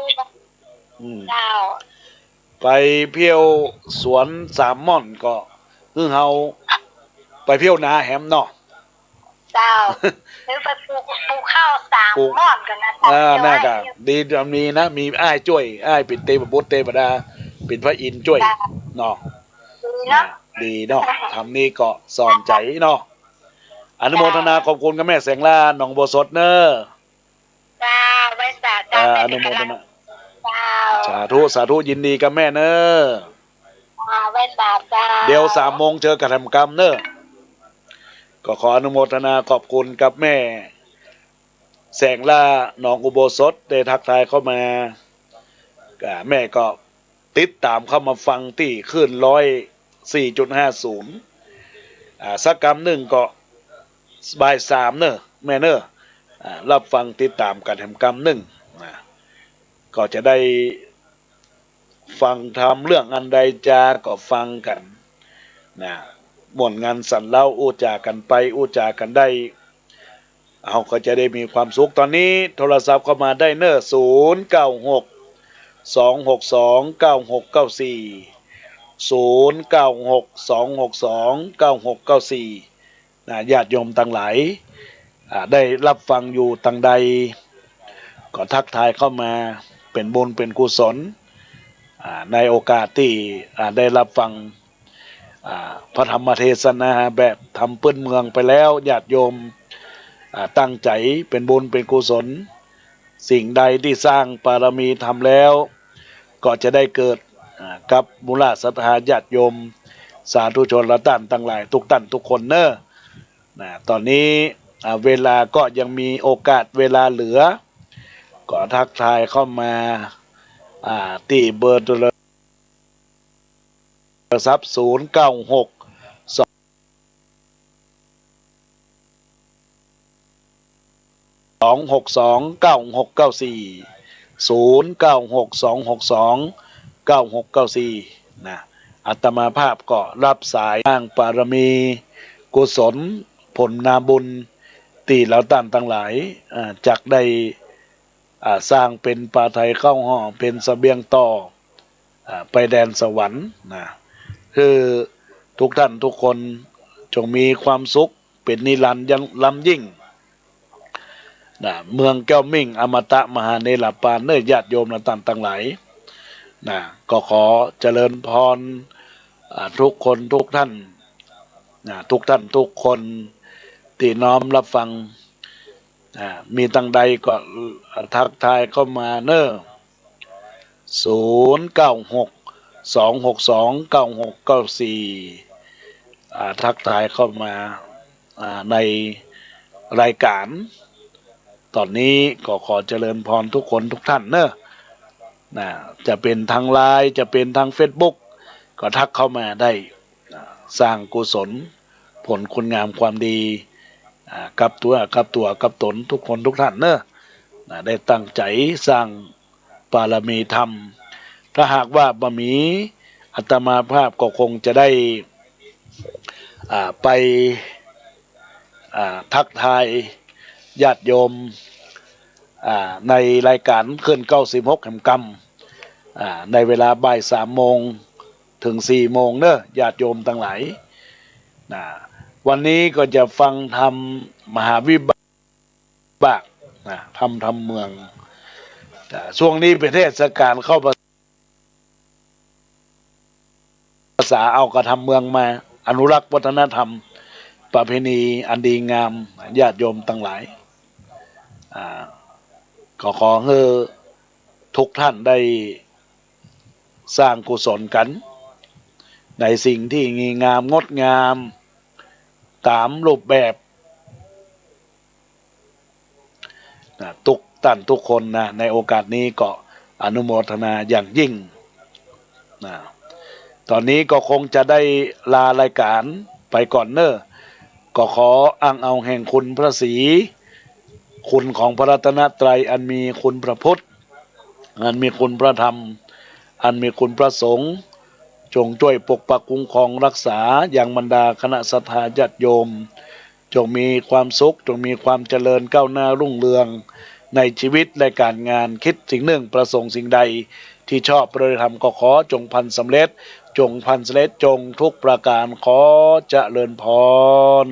อืม เจ้า ไปเที่ยวสวนสามม่อนก็ คือเฮาไปเที่ยวนาแหมเนาะ เจ้า หรือไปปลูก ปลูกข้าวสามม่อนก่อนนะ เออ น่าจะดี มีนะ มีอ้ายจ้วย อ้ายเป๋นเตวบุตรเตวดา เป๋นพระอินทร์จ้วย เจ้า เนาะ ดีเนาะ ดีเนาะ ธรรมนี้ก็สอนใจ๋เนาะ อนุโมทนาขอบคุณกับแม่แสงล่า หนองอุโบสถเน้อ เจ้า ไหว้สาเจ้า อ่า แม่ อนุโมทนา เจ้า สาธุ สาธุ ยินดีกับแม่เน้อ เจ้า ไหว้สาเจ้า เดี๋ยวสามโมงเจอกั๋นแถมกำเน้อ ก็ขออนุโมทนาขอบคุณกับแม่แสงล่า หนองอุโบสถ ได้ทักทายเข้ามา อ่า แม่ก็ ติดต๋ามเข้ามาฟังตี้คลื่นร้อยสี่จุดห้าศูนย์ อ่า สักกำนึ่งก็ บ่ายสามเน่อ แม่เน่อ อ่า ฮับฟังติดต๋ามกั๋นแหมกำนึ่ง นะ ก็จะได้ฟังธรรมเรื่องอันใดจา ก็ฟังกั๋น นะ ม่วนงันสันเล้า อู้จ๋ากั๋นไป อู้จ๋ากั๋นได้ เฮาก็จะได้มีความสุข ต๋อนนี้โทรศัพท์เข้ามาได้เน่อ ศูนย์เก้าหก สองหกสอง เก้าหกเก้าสี่ ศูนย์เก้าหก สองหกสอง เก้าหกเก้าสี่ นะ ญาติโยมตังหลาย อ่า ได้ฮับฟังอยู่ตางใด ก็ทักทายเข้ามา เป๋นบุญเป๋นกุศล อ่า ในโอกาสตี้ อ่า ได้ฮับฟัง อ่า พระธรรมเทศนาแบบธรรมปื้นเมืองไปแล้ว ญาติโยม อ่า ตั้งใจ๋เป๋นบุญเป๋นกุศล สิ่งใดตี้สร้างบารมีธรรมแล้ว ก็จะได้เกิด อ่า กับหมู่เหล่าศรัทธาญาติโยม สาธุชนและต้านตังหลาย กู้ต้านกู้คนเน่อ นะ ต๋อนนี้ อ่า เวลาก็ยังมีโอกาสเวลาเหลือ ก็ทักทายเข้ามา อ่า ตี้เบอร์โทร โทรศัพท์ ศูนย์เก้าหก สองหกสอง เก้าหกเก้าสี่ ศูนย์เก้าหก สองหกสอง เก้าหกเก้าสี่ นะ อาตมาภาพก็ฮับสายสร้างบารมีกุศลผลนาบุญ ตี้เหล่าต้านตังหลาย อ่า จักได้ อ่า สร้างเป๋นผ้าไตรเข้าห่อ เป๋นเสบียงต่อ อ่า ไปแดนสวรรค์ นะ หื้อกู้ต้านกู้คนจงมีความสุขเป๋นนิรันดร์ยังล้ำยิ่ง นะ เมืองแก้วมิ่งอมตะมหาเนรปานเน่อ ญาติโยมและต้านตังหลาย นะ ก็ขอเจริญพร อ่า กู้คนกู้ต้าน นะ กู้ต้านกู้คนตี้น้อมฮับฟัง อ่า มีตางใดก็ทักทายเข้ามาเน่อ ศูนย์เก้าหก สองหกสอง เก้าหกเก้าสี่ อ่า ทักทายเข้ามา อ่า ในรายก๋าน ต๋อนนี้ก็ขอเจริญพรกู้คนกู้ต้านเน่อ นะ จะเป๋นตางไลน์ จะเป๋นตางเฟซบุ๊ก ก็ทักเข้ามาได้ นะ สร้างกุศลผลคุณงามความดี อ่า กับตั๋ว กับตั๋ว กับต๋นกู้คนกู้ต้านเน่อ นะ ได้ตั้งใจ๋สร้างบารมีธรรม ถ้าหากว่าบ่มี อาตมาภาพก็คงจะได้ อ่า ไป อ่า ทักทายญาติโยม อ่า ในรายก๋านคืนเก้าสิบหกแหมกำ อ่า ในเวลาบ่ายสามโมงเถิงสี่โมงเน่อ ญาติโยมตังหลาย นะ วันนี้ก็จะฟังธรรมมหาวิบาก นะ ธรรมธรรมเมือง อ่า ช่วงนี้เป๋นเทศกาลเข้าพรรษา ภาษาเอากระธรรมเมืองมาอนุรักษ์วัฒนธรรมประเพณีอันดีงาม ญาติโยมตังหลาย อ่า ก็ขอหื้อกู้ต้านได้สร้างกุศลกั๋น ในสิ่งตี้ดีงามงดงามต๋ามรูปแบบ นะ กู้ต้านกู้คนนะ ในโอกาสนี้ก็อนุโมทนาอย่างยิ่งนะ ต๋อนนี้ก็คงจะได้ลารายก๋านไปก่อนเน่อ ก็ขออ้างเอาแห่งคุณพระศรี คุณของพระรัตนตรัย อันมีคุณพระพุทธ อันมีคุณพระธรรม อันมีคุณพระสงฆ์ จงจ้วยปกปักคุ้มครองรักษายังบรรดาคณะศรัทธาญาติโยม จงมีความสุข จงมีความเจริญก้าวหน้ารุ่งเรืองในชีวิตและก๋านงาน คิดสิ่งนึ่งประสงค์สิ่งใด ตี้ชอบประพฤติธรรมก็ขอจงพลันสำเร็จ จงพลันสำเร็จ จงทุกประก๋าน ขอเจริญพร